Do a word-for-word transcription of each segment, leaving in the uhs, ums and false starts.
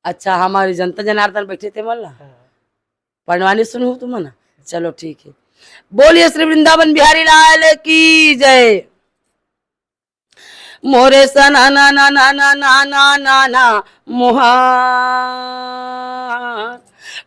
अच्छा, हमारे जनता जनार्दन बैठे थे मन ला। हाँ। पंडवानी सुनहू तुमन? चलो ठीक है। बोलिए श्री वृंदावन बिहारी लाल की जय। मोरे सना ना ना ना ना ना ना ना ना मुहार,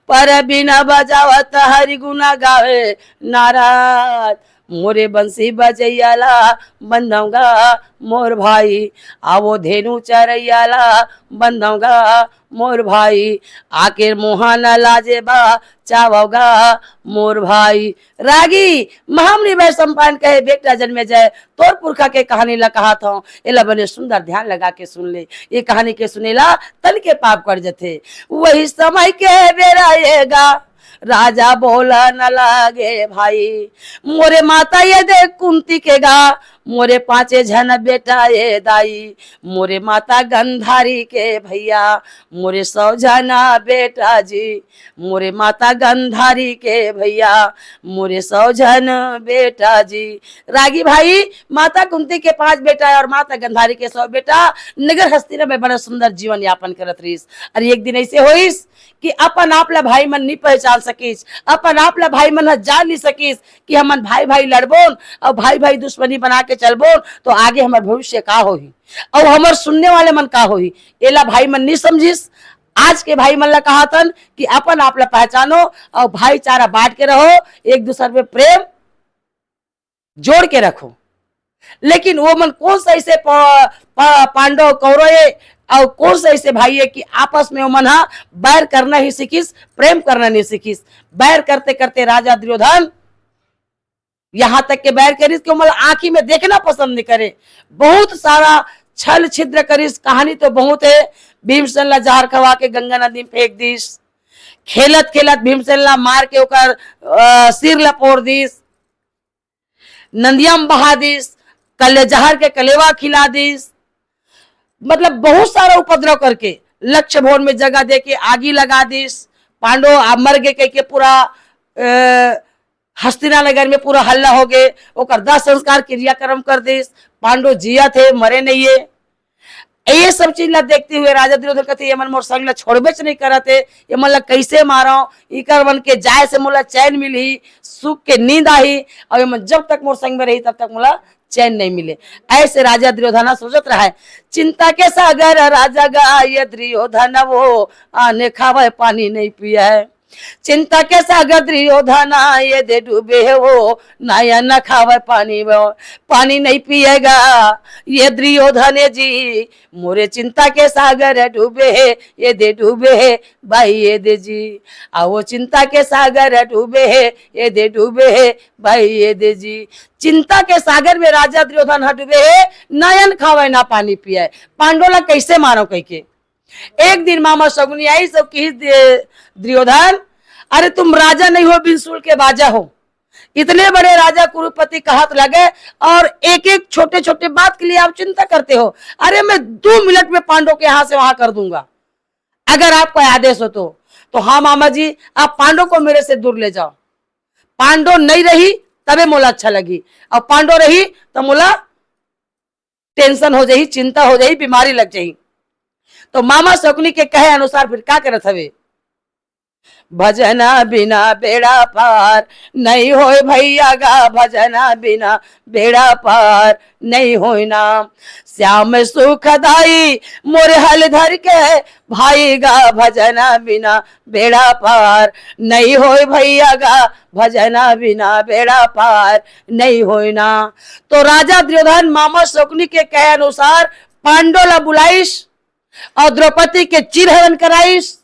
पर बिना बजावत हरि गुना गावे नारद। मोरे बंसी बजैया ला बंदौगा मोर भाई, आवो धेनु चरैया ला बंदौगा मोर भाई, आके मोहन लाजे बा चावगा मोर भाई। रागी महामुनि वैशंपायन कहे, बेटा जन्मे जय, तोर पुरखा के कहानी ला कहात हौं, एला बने सुंदर ध्यान लगा के सुन ले। ये कहानी के सुनेला तन के पाप कट जथे। वही समय के बेरा एगा, राजा बोला न लागे भाई, मोरे माता ये दे कुंती के गा, मोरे पांचे झन बेटा ये दाई, मोरे माता गंधारी के भैया, मोरे सौ झन बेटा जी, मोरे माता गंधारी के भैया, मोरे सौ झन बेटा जी। रागी भाई, माता कुंती के पांच बेटा और माता गंधारी के सौ बेटा नगर हस्तिना में बड़ा सुंदर जीवन यापन करत रहिस। और एक दिन ऐसे होइस कि अपन आप ला भाई मन नी पहचान सकिस, अपन आप ला भाई मन ह जान नी सकिस कि हमन भाई भाई लड़बोन और भाई भाई दुश्मनी बना के चलबोन तो आगे हमर भविष्य का होही और हमर सुनने वाले मन का होही, एला भाई मन नी समझिस। आज के भाई मन ला कहाथन कि अपन आप ला पहचानो और भाईचारा बांट के रहो, एक दूसर पे प्रेम जोड़ के रखो। लेकिन वो मन कौन सा ऐसे प-, प-, पांडव कौरव ये और कौन सा ऐसे भाई है कि आपस में वो मन हा बैर करना ही सीखिस, प्रेम करना नहीं सीखिस। बैर करते करते राजा दुर्योधन यहाँ तक के बैर करिस कि वो मन आंखी में देखना पसंद नहीं करे। बहुत सारा छल छिद्र करिस। कहानी तो बहुत है। भीमसेन ला जहर खवा के गंगा नदी में फेंक दिस, खेलत खेलत भीमसेन ला मार के ओकर, अ, सिर ला फोड़ दिस, नदिया में बहा दिस, कले-, जहर के कलेवा खिला दिस, मतलब बहुत सारा उपद्रव करके लक्ष्य भवन में जगह दे के आगी लगा दिस। पांडव आ मर गे कह के पूरा, अ, हस्तिना नगर में पूरा हल्ला हो गे। ओकर दाह संस्कार क्रियाक्रम कर दिस। पांडव जियत हे, मरे नहीं है। ये सब चीज ला देखते हुए राजा दुर्योधन कहते, "ये मन मोर संग ला छोड़बेच नहीं करत हे, ये मन ला कैसे मारो? इकर मन के जाए से मोला चैन मिलही, सुख के नींद आही, और ये मन जब तक मोर संग में रही तब तक मोला चैन नहीं मिले।" ऐसे राजा दुर्योधन सोचत रहा है। चिंता के सागर राजा गा ये दुर्योधन वो, आने खावे पानी नहीं पिए। चिंता के सागर दुर्योधना ये दे डूबे है वो, नया न खावे पानी वो, पानी नहीं पिएगा ये दुर्योधन जी। मोरे चिंता के सागर डूबे है ये दे डूबे है भाई ये दे जी। आ वो चिंता के सागर डूबे है ये दे डूबे है भाई ये दे जी। चिंता के सागर में राजा दुर्योधन ह डूबे है, नयन खावे ना पानी पिए। पांडो ला कैसे मारो कह के। एक दिन मामा शकुनी आई सब की, "दे-, दुर्योधन, अरे तुम राजा नहीं हो, बिन सूल के बाजा हो। इतने बड़े राजा कुरुपति का हाथ लगे और एक एक छोटे छोटे बात के लिए आप चिंता करते हो। अरे मैं दो मिनट में पांडव के यहाँ से वहां कर दूंगा, अगर आपका आदेश हो तो।" "तो हाँ मामा जी, आप पांडव को मेरे से दूर ले जाओ। पांडव नहीं रही तबे मोला अच्छा लगी, और पांडव रही तो मोला टेंशन हो जाही, चिंता हो जाही, बीमारी लग जाही।" तो मामा शकुनी के कहे अनुसार फिर का करत हवे? भजना बिना बेड़ा पार नहीं होय भैया गा, भजना बिना बेड़ा पार नहीं होय ना। श्याम सुखदाई मोरे हल धर के भाई गा, भजना बिना बेड़ा पार नहीं होय भैया गा, भजना बिना बेड़ा पार नहीं होय ना। तो राजा दुर्योधन मामा शकुनी के कहे अनुसार पांडव ला बुलाइस और द्रौपदी के चीरहरण कराइस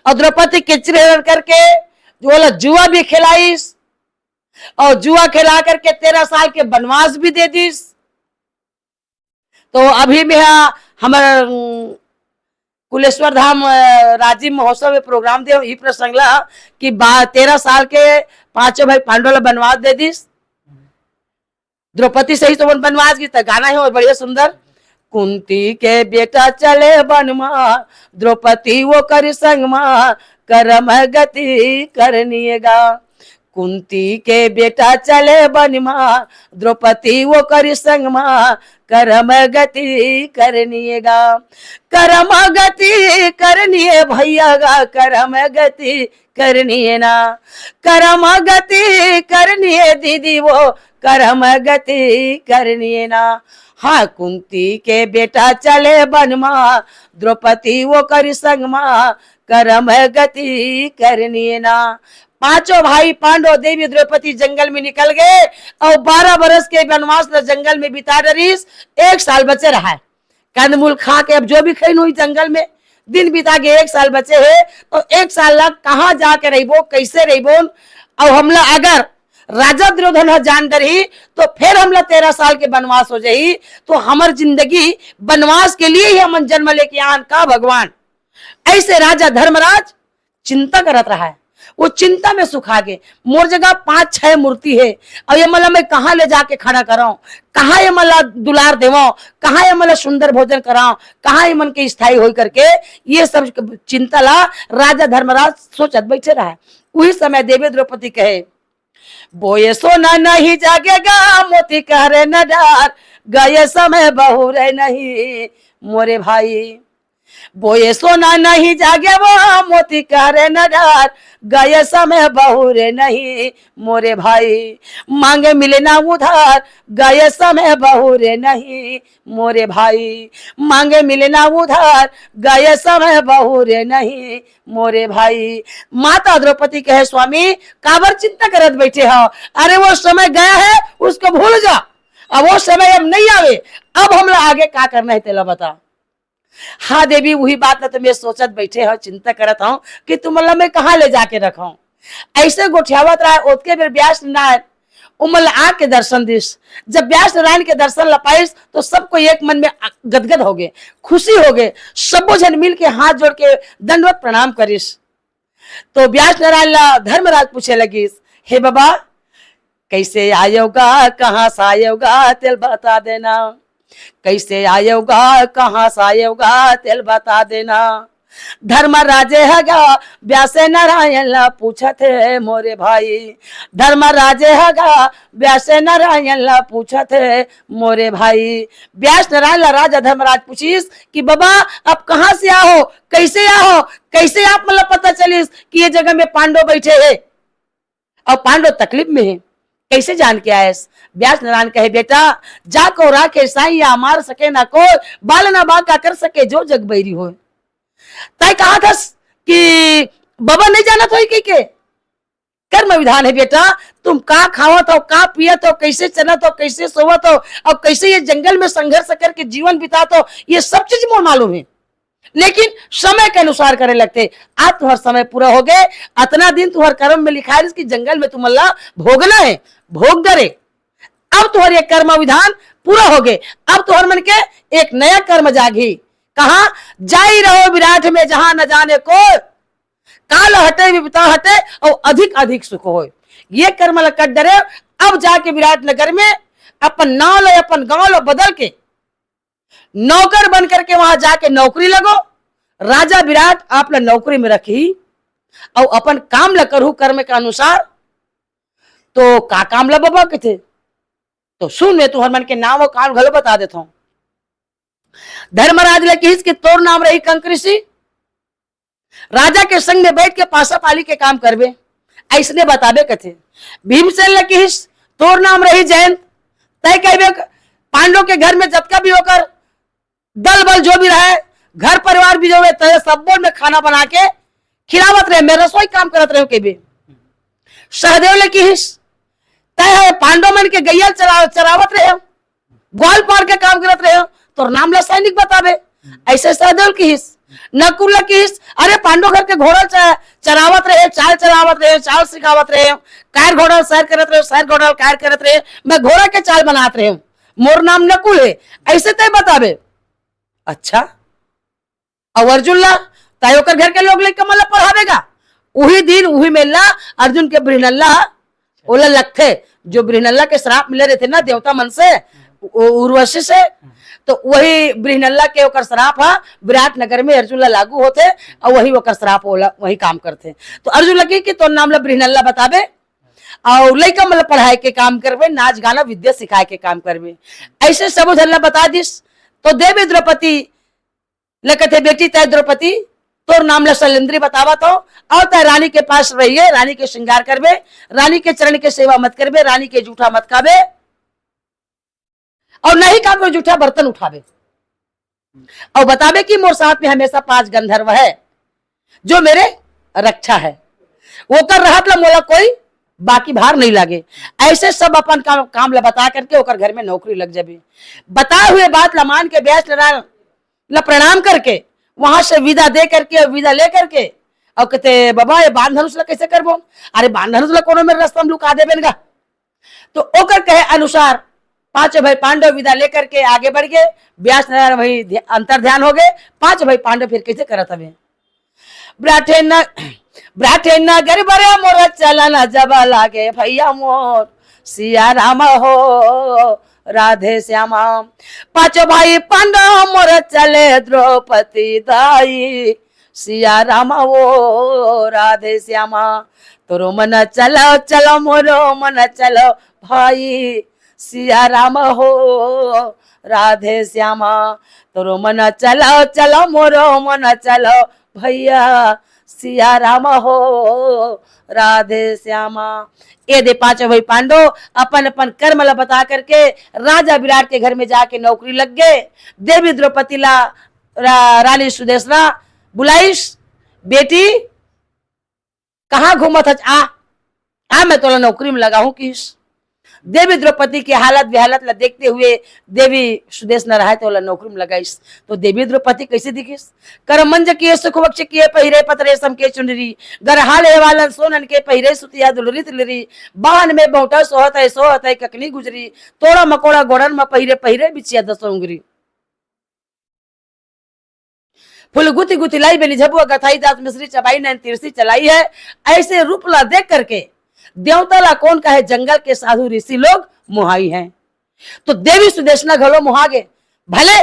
और द्रौपदी के चीरहरण करके ओला जुआ भी खिलाइस और जुआ खिला करके तेरह साल के वनवास भी दे दिस। तो अभी में हा हमर, उम, कुलेश्वर धाम, अ, राजीव महोत्सव में प्रोग्राम दे ई प्रसंग ला कि बा-, तेरह साल के पांचों भाई पांडव ला वनवास दे दिस। द्रौपदी सही तो मन वनवास गीत गाना है और बढ़िया सुंदर। कुंती के बेटा चले वन मा, द्रौपदी वो कर संग मा, करम गति करनिए गा। कुंती के बेटा चले बन मा, द्रौपदी ओकर संग मा, करम गति करनिए गा। करम गति करनिए भैया गा, करम गति करनिए ना। करम गति करनिए दीदी वो, करम गति करनिए ना। हाँ, कुंती के बेटा चले बन मा, द्रौपदी ओकर संग मा, करम गति करनिए ना। पांचों भाई पांडव, देवी द्रौपदी जंगल में निकल गए और बारह बरस के बनवास ल जंगल में बिता डरिस। एक साल बचे रहा है। कंदमूल खा के अब जो भी खैन हुई जंगल में, दिन बिता के एक साल बचे हे, तो एक साल ला कहाँ जाके रहिबो, कैसे रहिबो? और हमला अगर राजा दुर्योधन ह जान डरही, तो फिर हमला तेरह साल के बनवास हो जाही। तो हमर जिंदगी बनवास के लिए ही हमन जन्म लेके आन का भगवान? ऐसे राजा धर्मराज चिंता करत रहा है। वो चिंता में सुखा गे। मोर जगह पांच छह मूर्ति है, अब ये मला मैं कहाँ ले जाके खड़ा कराऊं, कहाँ ये मला दुलार देवाऊं, कहाँ ये मला सुंदर भोजन कराऊं, कहाँ ये मन के स्थायी होई करके, ये सब चिंता ला राजा धर्मराज सोचत बैठे रहा है। उही समय देवी द्रौपदी कहे, बोए सोना नहीं जागेगा, मोती कहरे न डार, गए समय बहुरे नहीं मोरे भाई। बोए सोना नहीं जागे वो, मोती कहरे न डार, गए समय बहुरे नहीं मोरे भाई। मांगे मिले ना उधार, गए समय बहुरे नहीं मोरे भाई। मांगे मिले ना उधार, गए समय बहुरे नहीं मोरे भाई। माता द्रौपदी कहे, स्वामी, काबर चिंता करत बैठे हो? अरे, वो समय गया है, उसको भूल जा। अब वो समय अब नहीं आवे। अब हमला आगे का करना है, तेला बता। हाँ देवी, वही बात ला तो मैं सोचत बैठे हूँ, चिंता करत हूँ कि तुमला मैं कहाँ ले जाके रखूं। ऐसे गोठियावत रहा, ओतके बेर व्यास नारायण उमन ला आके दर्शन दिस। जब व्यास नारायण के दर्शन ला पाइस, तो सबको एक मन में आ-, गदगद हो गए, खुशी हो गए। सबो झन मिल के हाथ जोड़ के दंडवत प्रणाम करिस। तो व्यास नारायण ला धर्मराज पूछे लगिस, हे बाबा, कैसे आयोगा, कहाँ से आयोगा, तेल बता देना। कैसे आयोगा, कहाँ से आयोगा, तेल बता देना। धर्मराजे हगा व्यास नारायण ला पूछत हे मोरे भाई। धर्मराजे हगा व्यास नारायण ला पूछत हे मोरे भाई। व्यास नारायण ला राजा धर्मराज पूछिस कि बाबा, आप कहाँ से आहो, कैसे आहो, कैसे आप मन ला पता चलिस कि ये जगह में पांडव बैठे हे? अब पांडव तकलीफ में हे, कैसे जान के आयस? व्यास नारायण कहे, बेटा, जा को राखे साईं, या मार सके ना कोई, बाल ना बांका कर सके जो जग बैरी होय। तय कहा थस कि बाबा नहीं जानत होई कहिके? कर्म विधान है बेटा, तुम का खावत हो, का पियत हो, कैसे चलत हो, कैसे सोवत हो, और कैसे ये जंगल में संघर्ष करके जीवन बितात हो, ये सब चीज मोर मालूम है। लेकिन समय के अनुसार करे लगथे। आज तुहर समय पूरा हो गए, अतना दिन तुहर कर्म में लिखाय रिहिस कि जंगल में तुमन ला भोगना है, भोग डरे। अब तुहर ये कर्म विधान पूरा हो गए, अब तुहर मन के एक नया कर्म जागही। कहा, जाई रहो विराट में जहां न जाने को, काल हटे विपता हटे और अधिक अधिक सुख होय। ये कर्म ला कर डरे, अब जाके विराट नगर में अपन नाव ला, अपन गांव ला बदल के नौकर बन करके वहां जाके नौकरी लगो। राजा विराट आप ला नौकरी में रखही और अपन काम ला करहू कर्म के अनुसार। तो का काम ला बाबा कथे? तो सुन, मैं तुहर मन के नाव और काम घलो बता देत हूं। धर्मराज ले किहिस कि तोर नाम रही कंक ऋषि, राजा के संग में बैठ के पासा पाली के काम करबे, अइसने बताबे कथे। भीमसेन ल किहिस, तोर नाम रही जयंत, तय कहबे पांडव के घर में जतका भी ओकर दल बल जो भी रहे, घर परिवार भी जो रहे, तय सब्बो में खाना बना के खिलावत रहे, मैं रसोई काम करत रहे कहबे। सहदेव ल किहिस, तय है पांडव मन के गैया चरा-, चरावत रहे, ग्वाल पार के काम करत रहे, तोर नाम ला सैनिक बताबे। अइसे सहदेव ल किहिस। नकुल ल किहिस, अरे पांडव घर के घोड़ा च-, चरावत रहे, चाल चलावत रहे, चाल सिखावत रहे, कायर घोड़ा ल सैर करत रहे, सैर घोड़ा ल कायर करत रहे, मैं घोड़ा के चाल बनात रहे, मोर नाम नकुल है, अइसे तय बताबे। अच्छा, अउ अर्जुन ला, ताई ओकर घर के लोग लइका मन ला पढ़ाबे गा। उही दिन, उही मेला अर्जुन के बृहनल्ला ओला लगथे, जो बृहनल्ला के श्राप मिले रहिथे ना देवता मन से, उ-, उर्वशी से, तो वही बृहनल्ला के ओकर श्राप ह विराट नगर में अर्जुन ला लागू होथे, अउ वही ओकर श्राप ओला वही काम करथे। तो अर्जुन ला कही कि तोर नाम ला बृहनल्ला बताबे, अउ लइका मन ल पढ़ाए के काम करबे, नाच गाना विद्या सिखाए के काम करबे। अइसे सबो झन ल बता दिस। तो देवी द्रौपदी ल कथे, "बेटी तय द्रौपदी, तोर नाम ल सैलेंद्री बतावत हंव, अउ तय रानी के पास रहिए, रानी के श्रृंगार करबे, रानी के चरण के सेवा मत करबे, रानी के जूठा मत खाबे, अउ नहीं का कोई जूठा बर्तन उठाबे, अउ बताबे कि मोर साथ में हमेशा पांच गंधर्व है, जो मेरे रक्षा है, ओकर रहत ल मोला कोई बाकी भार नहीं लागे।" अइसे सब अपन काम, काम ल बता करके ओकर घर में नौकरी लग जाबे। बताए हुए बात ल मान के ब्यास नारायण ल प्रणाम करके वहां से विदा दे करके, विदा ले करके, अउ कथे, "बाबा, ये बाण धनुष ल कइसे करबो?" "अरे, बाण धनुष ल कोनो मेर रस्ता म लुका देबे न गा।" तो ओकर कहे अनुसार पांचों भाई पांडव विदा लेकर के आगे बढ़ गए। ब्यास नारायण वही ध्य-, अंतर ध्यान हो गए। पांचों भाई पांडव फिर कइसे करत हवे, "ब्राठे न, ब्राठे नगर बरे मोर चलन जब लागे भैया मोर, सिया राम हो राधे श्यामा।" पांचों भाई पांडव मोर चले द्रौपदी दाई, सिया राम हो राधे श्यामा। तोरो मन चलो, चलो मोरो मन चलो भाई, सिया राम हो राधे श्यामा। तोरो मन चलो, चलो मोरो मन चलो भैया, सिया राम हो राधे श्यामा। ये दे पांचों भाई पांडव अपन अपन कर्म ला बता करके राजा विराट के घर में जाके नौकरी लग गए। देवी द्रौपदी ला रा-, रानी सुदेशना बुलाइस, "बेटी, कहाँ घूमत हच? आ, आ, मैं तोला नौकरी में लगाहूं," किस। देवी द्रौपदी के हालत बेहालत ला देखते हुए देवी सुदेशना रहाय त ओला नौकरी में लगाइस। तो देवी द्रौपदी कइसे दिखिस? "करमंज किए सुख वक्ष किए, पहिरे पत रेशम के चुनरी, गरहाल एवालन सोनन के, पहिरे सुतिया दुलरी तिलरी, बाहन में बहुटा सोहत है, सोहत है ककनी गुजरी, तोड़ा मकोड़ा गोड़न म पहिरे, पहिरे बिछिया दस उंगरी।" फूल गुथी गुथी लाई बेनी झबुआ गथाई, दांत मिश्री चबाई, नैन तिरसी चलाई है। ऐसे रूप ला देख करके देवता ला कौन कहे, जंगल के साधु ऋषि लोग मोहाई हैं। तो देवी सुदेशना घलो मोहा गे। भले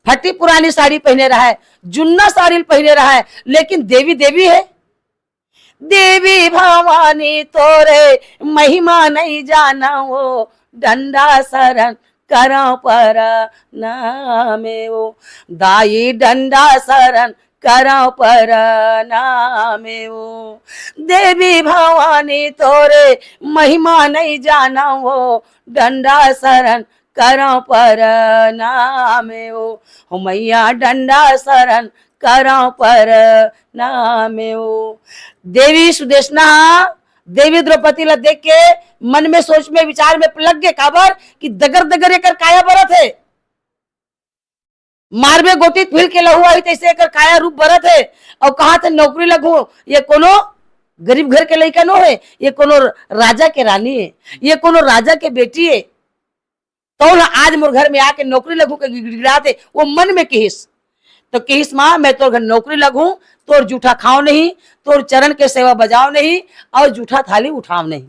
फटी पुरानी साड़ी पहने रहा है, जुन्ना साड़ी पहने रहा है, लेकिन देवी देवी है। देवी भवानी तोरे महिमा नहीं जाना वो, डंडा शरण करा पर नामे वो, दाई डंडा शरण करा पर नामे वो। देवी भवानी तोरे महिमा नहीं जाना वो, डंडा शरण करा पर नामे वो, हो मैया डंडा शरण करा पर नामे वो। देवी सुदेशना देवी द्रौपदी ला देख के मन में सोच में विचार में लग गे, काबर कि दगर दगर एकर काया बरत है, मारबे गोटी त फिर के लहू आही तैसे एकर काया रूप बरत है। और कहा थे नौकरी लगू, ये कोनो गरीब घर के लइका नो है, ये कोनो राजा के रानी है, ये कोनो राजा के बेटी है। तौन ह आज मोर घर में आके नौकरी लगहूं के गिड़गिड़ात हे, वो मन में किहिस। तो किहिस, "माँ, मैं तोर घर नौकरी लगहूं, तोर जूठा खाव नहीं, तोर चरण के सेवा बजाव नहीं, और जूठा थाली उठाव नहीं।"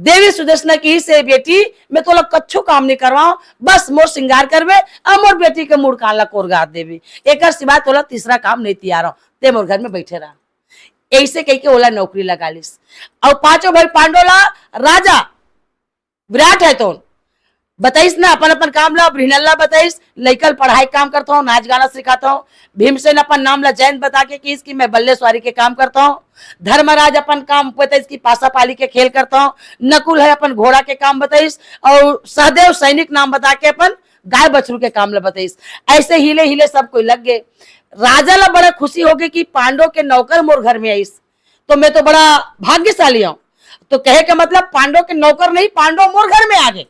देवी सुदेशना किहिस, "ए बेटी, मैं तोला कच्छु काम नहीं करवाव, बस मोर श्रृंगार करबे, और मोर बेटी के मुड़ कान ला कोरगात देबे, एकर सिवा तोला तीसरा काम नहीं तियारव, ते मोर घर में बैठे रहा।" ऐसे कह के ओला नौकरी लगा लिस। और पांचों भाई पांडव ला राजा विराट हे तोन बताइस ना, अपन अपन काम ला, बृहनल ला बताइस, लइका ल पढ़ाई के काम करत हंव, नाच गाना सिखात हंव। भीमसेन अपन नाम ला जयंत बता के किहिस कि मैं बल्ले सवारी के काम करत हंव। धर्मराज अपन काम बताइस कि पासा पाली के खेल करत हंव। नकुल हे अपन घोड़ा के काम बताइस, और सहदेव सैनिक नाम बता के अपन गाय बछरू के काम ला बताइस। ऐसे हिले हिले सब कोई लग गे। राजा ला बड़ा खुशी होगे कि पांडव के नौकर मोर घर में आइस, तो मैं तो बड़ा भाग्यशाली हंव। तो कहे का मतलब पांडव के नौकर नहीं, पांडव मोर घर में आ गे,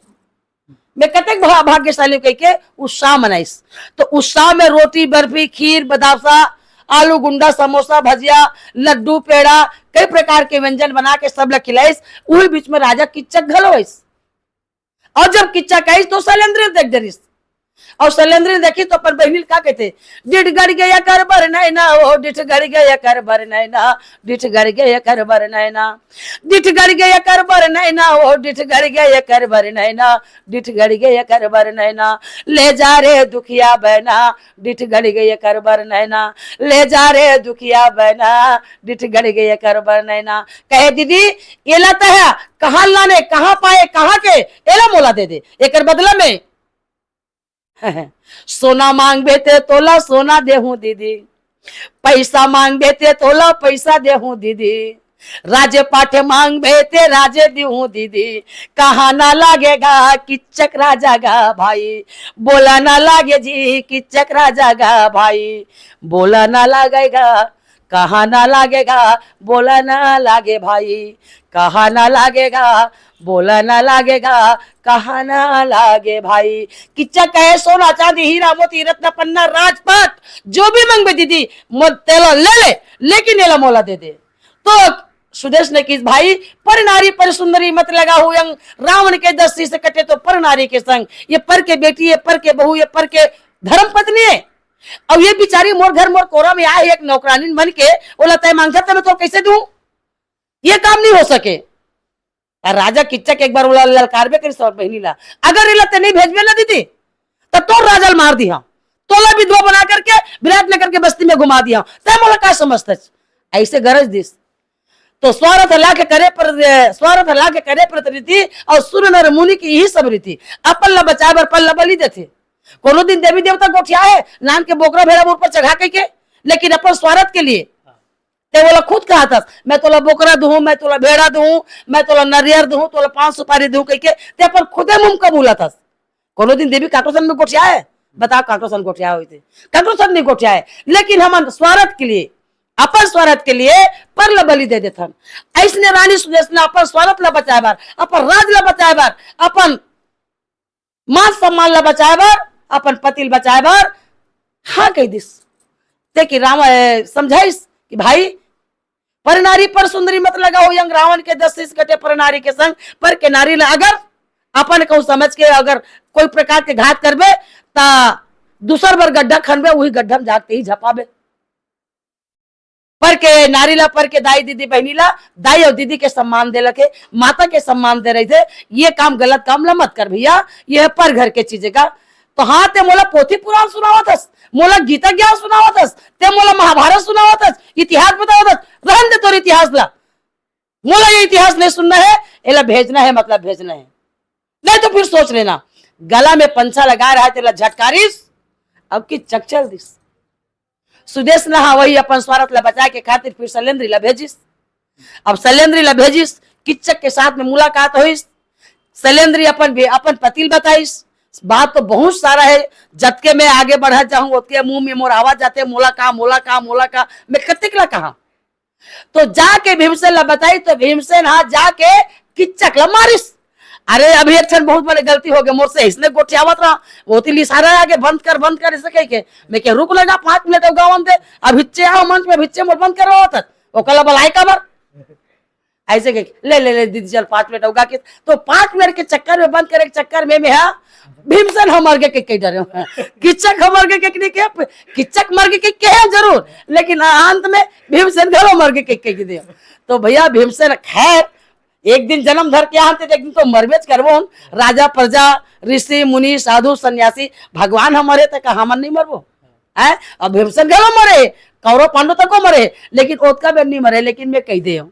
मैं कतेक भा-, भाग्यशाली हंव कह के उत्साह मनाइस। तो उत्साह में रोटी, बर्फी, खीर, बतासा, आलू गुंडा, समोसा, भजिया, लड्डू, पेड़ा, कई प्रकार के व्यंजन बना के सब ला खिलाइस। उही बीच में राजा किच्चक घलो आइस। और जब किच्चक आइस तो सैलेंद्री देख डरिस। अउ सलेंद्री देखी तो अपन बहिनी ल का कहिथे, डिठ गड़ गे एकर बर नैना, ओ डिठ गड़ गे एकर बर नैना, डिठ गड़ गे एकर बर नैना, डिठ गड़ गे एकर बर नैना, ओ डिठ गड़ गे एकर बर नैना, डिठ गड़ गे एकर बर नैना, ले जा रे दुखिया बैना, डिठ गड़ गे एकर बर नैना, ले जा रे दुखिया बैना, डिठ गड़ गे एकर बर नैना। कहे दीदी, एला तैं कहाँ लाने, कहाँ पाए, कहाँ के, एला मोला दे दे, एकर बदला में सोना मांगबे ते तोला सोना देहूं दीदी, पैसा मांगबे ते तोला पैसा देहूं दीदी, राजे पाठे मांगबे ते राजे देहूं दीदी। कहा ना लागेगा किच्चक राजा गा भाई, बोला ना लागे जी किच्चक राजा गा भाई, बोला ना लागेगा, कहा ना लागेगा, बोला ना लागे भाई, कहा ना लागेगा, बोला ना लागेगा, कहा ना लागे भाई। किच्चक कहे सोना चांदी हीरा मोती रत्न पन्ना राजपाट, जो भी मांगबे दीदी, मोर तेला ले ले, लेकिन एला मोला दे दे। तो सुदेश ने किहिस भाई, पर नारी पर सुंदरी मत लगाहू अंग, रावण के दस शीश कटे तो पर नारी के संग। ये पर के बेटी, ये पर के बहू, ये पर के धर्म पत्नी है। अउ ये बिचारी मोर घर मोर कोरा में आए एक नौकरानी बन के, ओला तैं मांगथस त मैं तोला कैसे दूं? ये काम नहीं हो सके। अउ राजा किच्चक एक बार ओला ललकारबे करिस अपन बहिनी ला, अगर एला तैं नहीं भेजबे ना दीदी, त तोर राजा ल मार दिहा, तोला विधवा बना करके विराटनगर के बस्ती में घुमा दिहा, तैं मोला का समझथस? ऐसे गरज दिस। तो स्वारथ लाख करे पर, स्वारथ लाख करे प्रतीति, अउ सुर नर मुनि की यही सब रीति। अपन ला बचाए बर पर ला बलि देथे। कोनो दिन देवी देवता गोठियाए हे, नान के बोकरा भेड़ा मोर पर चघा कहिके, लेकिन अपन स्वारथ के लिए। तैं ओला खुद कहत हस, मैं तोला बोकरा दूहूं, मैं तोला भेड़ा दूहूं, मैं तोला नरियर दूहूं, तोला पान सुपारी दूहूं कहिके, तैं अपन खुदे मुंह कबूलत हस। कोनो दिन देवी काकरो संग में गोठियाए हे? बताओ, काकरो संग गोठियाए होही ते? काकरो संग नहीं गोठियाए हे। लेकिन हमन स्वारथ के लिए, अपन स्वारथ के लिए पर ल बलि दे देथन। अइसने रानी सुदेशना अपन स्वारथ ल बचाए बर, अपन राज ल बचाए बर, अपन मान सम्मान ल बचाए बर, अपन पति ल बचाए बर हाँ कहि दिस। ते कि रावण, ए, समझाइस कि भाई, पर नारी पर सुंदरी मत लगाहू अंग, रावण के दस शीश कटे पर नारी के संग। पर के नारी ला अगर अपन कहूं समझ के अगर कोई प्रकार के घात करबे, त दूसर बर गड्ढा खनबे, उही गड्ढा में जाके ही झपाबे। पर के नारी ला, पर के दाई दीदी बहिनी ला, दाई अउ दीदी के सम्मान देला के, माता के सम्मान दे रहिथे। ये काम, गलत काम ला मत कर भैया, ये पर घर के चीज हे का। तो हाँ, तैं मोला पोथी पुराण सुनावत हस, मोला गीता ज्ञान सुनावत हस, तैं मोला महाभारत सुनावत हस, इतिहास बतावत हस, रहन दे तोर इतिहास ला। मोला ये इतिहास नहीं सुनना हे, एला भेजना हे, मतलब भेजना हे। नहीं तो फिर सोच लेना, गला में पंछा लगा रहा हे, तेला झटकारिस, अब किच्चक चल दिस। सुदेशना हा वही अपन स्वारथ ला बचाए के खातिर फिर सलेंद्री ला भेजिस। अब सलेंद्री ला भेजिस, किच्चक के साथ में मुलाकात होइस। सलेंद्री अपन बे-, अपन पति ल बताइस। बात तो बहुत सारा हे, जतके मैं आगे बढ़त जाहूं, ओतके मुंह में मोर आवाज जाथे, मोला का, मोला का, मोला का, मैं कतेक ला कहा। तो जाके भीमसेन ला बताई, तो भीमसेन हा जाके किच्चक ला मारिस। अरे, अभी एक ठन बहुत बड़े गलती हो गे मोर से, अइसने गोठियावत रहा, ओती ल इशारा आगे, बंद कर, बंद कर, अइसे कहिके। मैं कहे, रुक ना गा, पांच मिनट अउ गावन दे, अभिच्चे आओ मंच में, अभिच्चे मोर बंद करवावत हस, ओकर ला बलाए काबर? अइसे कहिके, ले, ले, ले, दीदी, चल, पांच मिनट अउ गा के, तो पांच मिनट के चक्कर में, बंद करे के चक्कर में, मैं हा, भीमसेन हा मर गे कहिके डरे हंव। किच्चक हा मर गे कहिके नहीं कहे, किच्चक मर गे कहिके कहे हंव जरूर, लेकिन अंत में भीमसेन घलो मर गे कहिके कहि दे हंव। तो भैया, भीमसेन खैर एक दिन जनम धर के आन, ते एक दिन तो मरबेच करबो। राजा, प्रजा, ऋषि, मुनि, साधु, सन्यासी, भगवान हा मरे, त का हमन नहीं मरबो? हैं? अब भीमसेन घलो मरे, कौरव पांडव तको मरे, लेकिन ओतका बेर नहीं मरे, लेकिन मैं कहि दे हंव।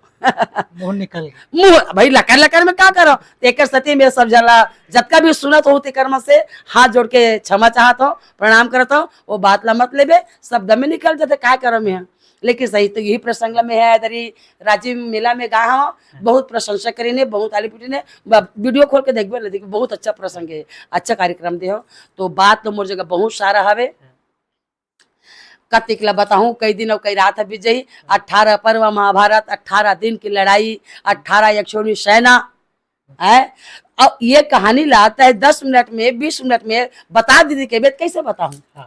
मुंह निकल गया। मुंह, भाई, लकर लकर में का करंव? तेकर सेती मैं सब झन ला, जतका भी सुनत हो, तेकर मन से हाथ जोड़ के क्षमा चाहत हंव, प्रणाम करत हंव। वो बात ला मत लेबे, शब्द में निकल जाथे, का करंव मैं? लेकिन सही तो यही प्रसंग ला मैं हा, इधर ही रांची मेला में गा हंव, बहुत प्रशंसा करिन हे, बहुत आली पुटिन हे, ब-, वीडियो खोल के देखबे ना, देखबे, बहुत अच्छा प्रसंग हे, अच्छा कार्यक्रम दे हव। तो बात तो मोर जगह बहुत सारा हवे, कतिक ला बताहूं, कई दिन अउ कई रात ह बीत जाही। अठारह पर्व महाभारत, अठारह दिन की लड़ाई, अठारह यक्षोणी सेना, है। अब ये कहानी ला तैं दस मिनट में, बीस मिनट में बता दीदी के बेत कैसे बताहूं? हाँ।